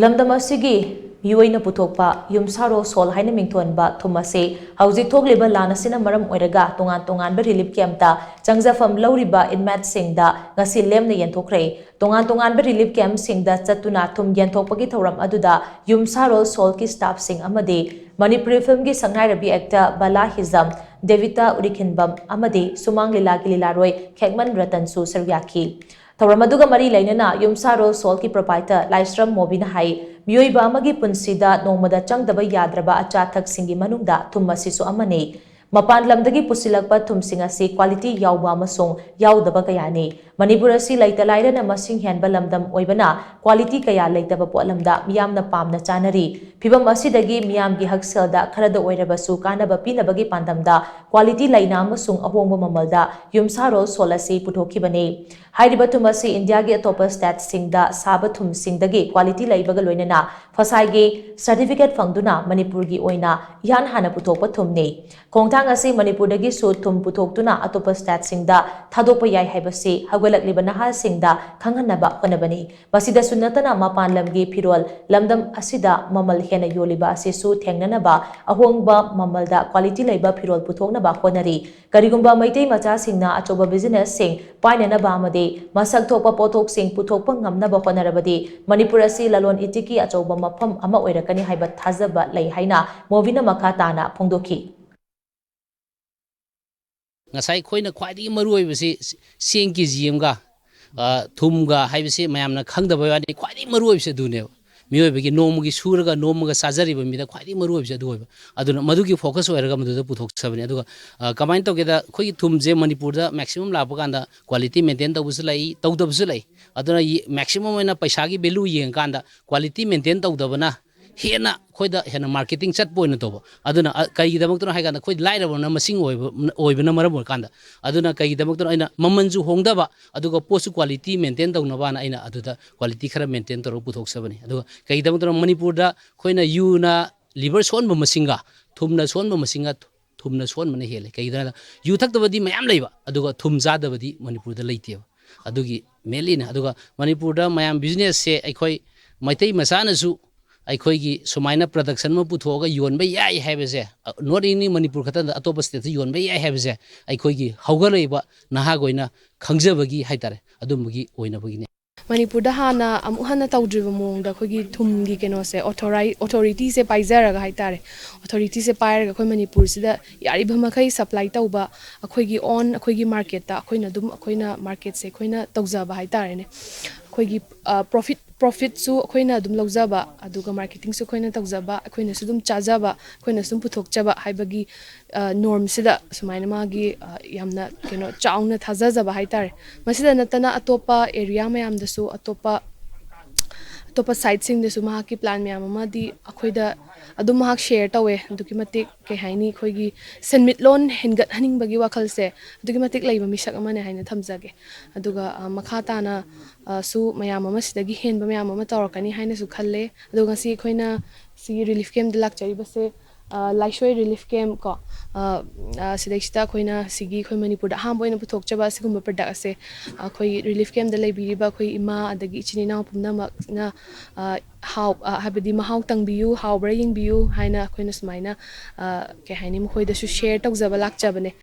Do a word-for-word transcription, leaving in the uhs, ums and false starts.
ꯂꯝꯗꯝ ꯑꯁꯤꯒꯤ ꯃꯤꯑꯣꯏꯅ ꯄꯨꯊꯣꯛꯄ ꯌꯨꯝꯁꯥꯔꯣꯜ ꯁꯣꯜ ꯍꯥꯏꯅ ꯃꯤꯡꯊꯣꯟꯕ ꯊꯨꯝ ꯑꯁꯤ ꯍꯧꯖꯤꯛ ꯊꯣꯛꯂꯤꯕ ꯂꯥꯟ ꯑꯁꯤꯅ ꯃꯔꯝ ꯑꯣꯏꯔꯒ ꯇꯣꯉꯥꯟ ꯇꯣꯉꯥꯟꯕ relief camp ꯇ ꯆꯪꯖꯐꯝ ꯂꯧꯔꯤꯕ inmate ꯁꯤꯡꯗ ꯉꯁꯤ ꯂꯦꯝꯅ ꯌꯦꯟꯊꯣꯛꯈ꯭ꯔꯦ꯫ ꯇꯣꯉꯥꯟ ꯇꯣꯉꯥꯟꯕ relief camp ꯁꯤꯡꯗ ꯆꯠꯇꯨꯅ ꯊꯨꯝ ꯌꯦꯟꯊꯣꯛꯄꯒꯤ ꯊꯧꯔꯝ ꯑꯗꯨꯗ ꯌꯨꯝꯁꯥꯔꯣꯜ ꯁꯣꯜꯒꯤ staff ꯁꯤꯡ ꯑꯃꯗꯤ ꯃꯅꯤꯄꯨꯔꯤ film ꯒꯤ ꯁꯛꯅꯥꯏꯔꯕꯤ actor ꯕꯂꯥ ꯍꯤꯖꯝ, ꯗꯦꯕꯤꯇꯥ ꯎꯔꯤꯈꯤꯟꯕꯝ ꯑꯃꯗꯤ ꯁꯨꯃꯥꯡ ꯂꯤꯂꯥꯒꯤ ꯂꯤꯂꯥꯔꯣꯏ ꯈꯦꯛꯃꯟ ꯔꯇꯟꯁꯨ ꯁꯔꯨꯛ ꯌꯥꯈꯤ꯫ ꯊꯧꯔꯝ ꯑꯗꯨꯒ ꯃꯔꯤ ꯂꯩꯅꯅ ꯌꯨꯝꯁꯥꯔꯣꯜ ꯁꯣꯜꯒꯤ proprietor ꯂꯥꯏꯁ꯭ꯔꯝ ꯃꯣꯕꯤꯅ ꯍꯥꯏ, ꯃꯤꯑꯣꯏꯕ ꯑꯃꯒꯤ ꯄꯨꯟꯁꯤꯗ ꯅꯣꯡꯃꯗ ꯆꯪꯗꯕ ꯌꯥꯗ꯭ꯔꯕ ꯑꯆꯥ ꯑꯊꯛꯁꯤꯡꯒꯤ ꯃꯅꯨꯡꯗ ꯊꯨꯝ ꯑꯁꯤꯁꯨ ꯑꯃꯅꯤ꯫ ꯃꯄꯥꯟ ꯂꯝꯗꯒꯤ ꯄꯨꯁꯤꯜꯂꯛꯄ ꯊꯨꯝꯁꯤꯡ ꯑꯁꯤ quality ꯌꯥꯎꯕ ꯑꯃꯁꯨꯡ ꯌꯥꯎꯗꯕ ꯀꯌꯥꯅꯤ꯫ ꯃꯅꯤꯄꯨꯔ ꯑꯁꯤ ꯂꯩꯇ ꯂꯥꯏꯔꯅ ꯃꯁꯤꯡ ꯍꯦꯟꯕ ꯂꯝꯗꯝ ꯑꯣꯏꯕꯅ quality ꯀꯌꯥ ꯂꯩꯇꯕ ꯄꯣꯠꯂꯝꯗ ꯃꯤꯌꯥꯝꯅ ꯄꯥꯝꯅ ꯆꯥꯅꯔꯤ꯫ ꯐꯤꯚꯝ ꯑꯁꯤꯗꯒꯤ ꯃꯤꯌꯥꯝꯒꯤ ꯍꯛꯁꯦꯜꯗ ꯈꯔꯗ ꯑꯣꯏꯔꯕꯁꯨ ꯀꯥꯟꯅꯕ ꯄꯤꯅꯕꯒꯤ ꯄꯥꯟꯗꯝꯗ quality ꯂꯩꯅ ꯑꯃꯁꯨꯡ ꯑꯍꯣꯡꯕ ꯃꯃꯜꯗ ꯌꯨꯝꯁꯥꯔꯣꯜ ꯁꯣꯜ ꯑꯁꯤ ꯄꯨꯊꯣꯛꯈꯤꯕꯅꯤ꯫ ꯍꯥꯏꯔꯤꯕ ꯊꯨꯝ ꯑꯁꯤ ꯏꯟꯗꯤꯌꯥꯒꯤ ꯑꯇꯣꯞꯄ state ꯁꯤꯡꯗ ꯁꯥꯕ ꯊꯨꯝꯁꯤꯡꯗꯒꯤ quality ꯂꯩꯕꯒ ꯂꯣꯏꯅꯅ ꯐꯁꯥꯏꯒꯤ certificate ꯐꯪꯗꯨꯅ ꯃꯅꯤꯄꯨꯔꯒꯤ ꯑꯣꯏꯅ ꯏꯍꯥꯟ ꯍꯥꯟꯅ ꯄꯨꯊꯣꯛꯄ ꯊꯨꯝꯅꯤ꯫ ꯈꯣꯡꯊꯥꯡ ꯑꯁꯤ ꯃꯅꯤꯄꯨꯔꯗꯒꯤꯁꯨ ꯊꯨꯝ ꯄꯨꯊꯣꯛꯇꯨꯅ ꯑꯇꯣꯞꯄ state ꯁꯤꯡꯗ ꯊꯥꯗꯣꯛꯄ ꯌꯥꯏ ꯍꯥꯏꯕꯁꯤ ꯍꯧꯒꯠꯂꯛꯂꯤꯕ ꯅꯍꯥꯁꯤꯡꯗ ꯈꯪꯍꯟꯅꯕ ꯍꯣꯠꯅꯕꯅꯤ꯫ ꯃꯁꯤꯗꯁꯨ ꯅꯠꯇꯅ ꯃꯄꯥꯟ ꯂꯝꯒꯤ ꯐꯤꯔꯣꯜ ꯂꯝꯗꯝ ꯑꯁꯤꯗ ꯃꯃꯜ ꯍꯦꯟꯅ ꯌꯣꯜꯂꯤꯕ ꯑꯁꯤꯁꯨ ꯊꯦꯡꯅꯅꯕ ꯑꯍꯣꯡꯕ ꯃꯃꯜꯗ quality ꯂꯩꯕ ꯐꯤꯔꯣꯜ ꯄꯨꯊꯣꯛꯅꯕ ꯍꯣꯠꯅꯔꯤ꯫ ꯀꯔꯤꯒꯨꯝꯕ ꯃꯩꯇꯩ ꯃꯆꯥꯁꯤꯡꯅ ꯑꯆꯧꯕ business ꯁꯤꯡ ꯄꯥꯏꯅꯅꯕ ꯑꯃꯗꯤ ꯃꯁꯛ ꯊꯣꯛꯄ ꯄꯣꯠꯊꯣꯛꯁꯤꯡ ꯄꯨꯊꯣꯛꯄ ꯉꯝꯅꯕ ꯍꯣꯠꯅꯔꯕꯗꯤ ꯃꯅꯤꯄꯨꯔ ꯑꯁꯤ ꯂꯂꯣꯟ ꯏꯇꯤꯛꯀꯤ ꯑꯆꯧꯕ ꯃꯐꯝ ꯑꯃ ꯑꯣꯏꯔꯛꯀꯅꯤ ꯍꯥꯏꯕ ꯊꯥꯖꯕ ꯂꯩ ꯍꯥꯏꯅ ꯃꯣꯕꯤꯅ ꯃꯈꯥ ꯇꯥꯅ ꯐꯣꯡꯗꯣꯛꯈꯤ꯫ ꯉꯁꯥꯏ ꯑꯩꯈꯣꯏꯅ ꯈ꯭ꯋꯥꯏꯗꯒꯤ ꯃꯔꯨ ꯑꯣꯏꯕꯁꯤ ꯆꯦꯡ ꯀꯦ ꯖꯤ ꯑꯃꯒ, ꯑ, ꯊꯨꯝꯒ ꯍꯥꯏꯕꯁꯤ ꯃꯌꯥꯝꯅ ꯈꯪꯗꯕꯩ ꯋꯥꯅꯤ, ꯈ꯭ꯋꯥꯏꯗꯒꯤ ꯃꯔꯨ ꯑꯣꯏꯕꯁꯤ ꯑꯗꯨꯅꯦꯕ꯫ ꯃꯤꯑꯣꯏꯕꯒꯤ ꯅꯣꯡꯃꯒꯤ ꯁꯨꯔꯒ ꯅꯣꯡꯃꯒ ꯆꯥꯖꯔꯤꯕ ꯃꯤꯗ ꯈ꯭ꯋꯥꯏꯗꯒꯤ ꯃꯔꯨ ꯑꯣꯏꯕꯁꯤ ꯑꯗꯨ ꯑꯣꯏꯕ꯫ ꯑꯗꯨꯅ ꯃꯗꯨꯒꯤ focus ꯑꯣꯏꯔꯒ ꯃꯗꯨꯗ ꯄꯨꯊꯣꯛꯆꯕꯅꯤ꯫ ꯑꯗꯨꯒ, ꯑ, ꯀꯃꯥꯏꯅ ꯇꯧꯒꯦꯗ, ꯑꯩꯈꯣꯏꯒꯤ ꯊꯨꯝꯁꯦ ꯃꯅꯤꯄꯨꯔꯗ maximum ꯂꯥꯛꯄ ꯀꯥꯟꯗ quality maintain ꯇꯧꯕꯁꯨ ꯂꯩ, ꯇꯧꯗꯕꯁꯨ ꯂꯩ꯫ ꯑꯗꯨꯅ ꯌꯦ-, maximum ꯑꯣꯏꯅ ꯄꯩꯁꯥꯒꯤ value ꯌꯦꯡꯉꯀꯥꯟꯗ quality maintain ꯇꯧꯗꯕꯅ ꯍꯦꯟꯅ ꯑꯩꯈꯣꯏꯗ ꯍꯦꯟꯅ marketing ꯆꯠꯄ ꯑꯣꯏꯅ ꯇꯧꯕ꯫ ꯑꯗꯨꯅ, ꯑ, ꯀꯔꯤꯒꯤꯗꯃꯛꯇꯅꯣ ꯍꯥꯏ ꯀꯥꯟꯗ ꯑꯩꯈꯣꯏ ꯂꯥꯏꯔꯕꯅ ꯃꯁꯤꯡ ꯑꯣꯏꯕ, ꯑꯣꯏꯕꯅ ꯃꯔꯝ ꯑꯣꯏꯔꯀꯥꯟꯗ, ꯑꯗꯨꯅ ꯀꯔꯤꯒꯤꯗꯃꯛꯇꯅꯣ ꯑꯩꯅ ꯃꯃꯜꯁꯨ ꯍꯣꯡꯗꯕ, ꯑꯗꯨꯒ ꯄꯣꯠꯁꯨ quality maintain ꯇꯧꯅꯕꯅ ꯑꯩꯅ ꯑꯗꯨꯗ quality ꯈꯔ maintain ꯇꯧꯔꯒ ꯄꯨꯊꯣꯛꯆꯕꯅꯤ꯫ ꯑꯗꯨꯒ ꯀꯔꯤꯒꯤꯗꯃꯛꯇꯅꯣ ꯃꯅꯤꯄꯨꯔꯗ ꯑꯩꯈꯣꯏꯅ ꯌꯨꯅ liver ꯁꯣꯛꯍꯟꯕ ꯃꯁꯤꯡꯒ ꯊꯨꯝꯅ ꯁꯣꯛꯍꯟꯕ ꯃꯁꯤꯡꯒ ꯊꯨꯝꯅ ꯁꯣꯛꯍꯟꯕꯅ ꯍꯦꯜꯂꯦ꯫ ꯀꯩꯒꯤꯅꯣ ꯍꯥꯏꯗ ꯌꯨ ꯊꯛꯇꯕꯗꯤ ꯃꯌꯥꯝ ꯂꯩꯕ, ꯑꯗꯨꯒ ꯊꯨꯝ ꯆꯥꯗꯕꯗꯤ ꯃꯅꯤꯄꯨꯔꯗ ꯂꯩꯇꯦꯕ꯫ ꯑꯗꯨꯒꯤ mainly ꯅꯤ꯫ ꯑꯗꯨꯒ ꯃꯅꯤꯄꯨꯔꯗ ꯃꯌꯥꯝ business ꯁꯦ ꯑꯩꯈꯣꯏ ꯃꯩꯇꯩ ꯃꯆꯥꯅꯁꯨ ꯑꯩꯈꯣꯏꯒꯤ ꯁꯨꯃꯥꯏꯅ production ꯑꯃ ꯄꯨꯊꯣꯛꯑꯒ ꯌꯣꯟꯕ ꯌꯥꯏ ꯍꯥꯏꯕꯁꯦ, not only ꯃꯅꯤꯄꯨꯔ ꯈꯛꯇꯗ, ꯑꯇꯣꯞꯄ stateꯇ ꯌꯣꯟꯕ ꯌꯥꯏ ꯍꯥꯏꯕꯁꯦ ꯑꯩꯈꯣꯏꯒꯤ ꯍꯧꯒꯠꯂꯛꯏꯕ ꯅꯍꯥꯈꯣꯏꯅ ꯈꯪꯖꯕꯒꯤ ꯍꯥꯏꯇꯥꯔꯦ, ꯑꯗꯨꯝꯕꯒꯤ ꯑꯣꯏꯅꯕꯒꯤꯅꯦ꯫ ꯃꯅꯤꯄꯨꯔꯗ ꯍꯥꯟꯅ ꯑꯃꯨꯛ ꯍꯟꯅ ꯇꯧꯗ꯭ꯔꯤꯕ ꯃꯑꯣꯡꯗ ꯑꯩꯈꯣꯏꯒꯤ ꯊꯨꯝꯒꯤ ꯀꯩꯅꯣꯁꯦ, ꯑꯣꯊꯣꯔꯥꯏ ꯑꯣꯊꯣꯔꯤꯇꯤꯁꯦ ꯄꯥꯏꯖꯔꯒ ꯍꯥꯏꯇꯥꯔꯦ, ꯑꯣꯊꯣꯔꯤꯇꯤꯁꯦ ꯄꯥꯏꯔꯒ ꯑꯩꯈꯣꯏ ꯃꯅꯤꯄꯨꯔꯁꯤꯗ ꯌꯥꯔꯤꯕ ꯃꯈꯩ supply ꯇꯧꯕ, ꯑꯩꯈꯣꯏꯒꯤ own, ꯑꯩꯈꯣꯏꯒꯤ marketꯇ ꯑꯩꯈꯣꯏꯅ ꯑꯗꯨꯝ, ꯑꯩꯈꯣꯏꯅ marketꯁꯦ ꯑꯩꯈꯣꯏꯅ ꯇꯧꯖꯕ ꯍꯥꯏꯇꯥꯔꯦꯅꯦ꯫ ꯑꯩꯈꯣꯏꯒꯤ profit profitꯁꯨ ꯑꯩꯈꯣꯏꯅ ꯑꯗꯨꯝ ꯂꯧꯖꯕ, ꯑꯗꯨꯒ marketingꯁꯨ ꯑꯩꯈꯣꯏꯅ ꯇꯧꯖꯕ, ꯑꯩꯈꯣꯏꯅꯁꯨ ꯑꯗꯨꯝ ꯆꯥꯖꯕ, ꯑꯩꯈꯣꯏꯅꯁꯨ ꯑꯗꯨꯝ ꯄꯨꯊꯣꯛꯆꯕ ꯍꯥꯏꯕꯒꯤ ꯅꯣꯔꯝꯁꯤꯗ ꯁꯨꯃꯥꯏꯅ ꯃꯥꯒꯤ ꯌꯥꯝꯅ ꯀꯩꯅꯣ ꯆꯥꯎꯅ ꯊꯥꯖꯖꯕ ꯍꯥꯏꯇꯥꯔꯦ꯫ ꯃꯁꯤꯗ ꯅꯠꯇꯅ ꯑꯇꯣꯞꯄ area ꯃꯌꯥꯝꯗꯁꯨ, ꯑꯇꯣꯞꯄ ꯑꯇꯣꯞꯄ siteꯁꯤꯡꯗꯁꯨ ꯃꯍꯥꯛꯀꯤ plan ꯃꯌꯥꯝ ꯑꯃꯗꯤ ꯑꯩꯈꯣꯏꯗ ꯑꯗꯨꯝ ꯃꯍꯥꯛ share ꯇꯧꯋꯦ꯫ ꯑꯗꯨꯛꯀꯤ ꯃꯇꯤꯛ, ꯀꯩ ꯍꯥꯏꯅꯤ, ꯑꯩꯈꯣꯏꯒꯤ ꯁꯦꯟꯃꯤꯠꯂꯣꯟ ꯍꯦꯟꯒꯠꯍꯟꯅꯤꯡꯕꯒꯤ ꯋꯥꯈꯜꯁꯦ ꯑꯗꯨꯛꯀꯤ ꯃꯇꯤꯛ ꯂꯩꯕ ꯃꯤꯁꯛ ꯑꯃꯅꯦ ꯍꯥꯏꯅ ꯊꯝꯖꯒꯦ꯫ ꯑꯗꯨꯒ ꯃꯈꯥ ꯇꯥꯅ ꯁꯨ ꯃꯌꯥꯝ ꯑꯃ, ꯁꯤꯗꯒꯤ ꯍꯦꯟꯕ ꯃꯌꯥꯝ ꯑꯃ ꯇꯧꯔꯛꯀꯅꯤ ꯍꯥꯏꯅꯁꯨ ꯈꯜꯂꯦ꯫ ꯑꯗꯣ ꯉꯁꯤ ꯑꯩꯈꯣꯏꯅ ꯁꯤꯒꯤ relief campꯇ ꯂꯥꯛꯆꯔꯤꯕꯁꯦ, ꯂꯥꯏꯁꯣꯏ relief camp ꯀꯣ, ꯁꯤꯗꯩꯁꯤꯗ ꯑꯩꯈꯣꯏꯅ ꯁꯤꯒꯤ, ꯑꯩꯈꯣꯏ ꯃꯅꯤꯄꯨꯔꯗ ꯑꯍꯥꯟꯕ ꯑꯣꯏꯅ ꯄꯨꯊꯣꯛꯆꯕ ꯑꯁꯤꯒꯨꯝꯕ product ꯑꯁꯦ ꯑꯩꯈꯣꯏ relief campꯇ ꯂꯩꯕꯤꯔꯤꯕ ꯑꯩꯈꯣꯏ ꯏꯃꯥ ꯑꯗꯒꯤ ꯏꯆꯤꯟ ꯏꯅꯥꯎ ꯄꯨꯝꯅꯃꯛꯅ ꯍꯥꯎ ꯍꯥꯏꯕꯗꯤ ꯃꯍꯥꯎ ꯇꯪꯕꯤꯌꯨ, ꯍꯥꯎꯕ꯭ꯔꯥ ꯌꯦꯡꯕꯤꯌꯨ ꯍꯥꯏꯅ ꯑꯩꯈꯣꯏꯅ ꯁꯨꯃꯥꯏꯅ, ꯀꯩ ꯍꯥꯏꯅꯤ, ꯃꯈꯣꯏꯗꯁꯨ share ꯇꯧꯖꯕ ꯂꯥꯛꯆꯕꯅꯦ꯫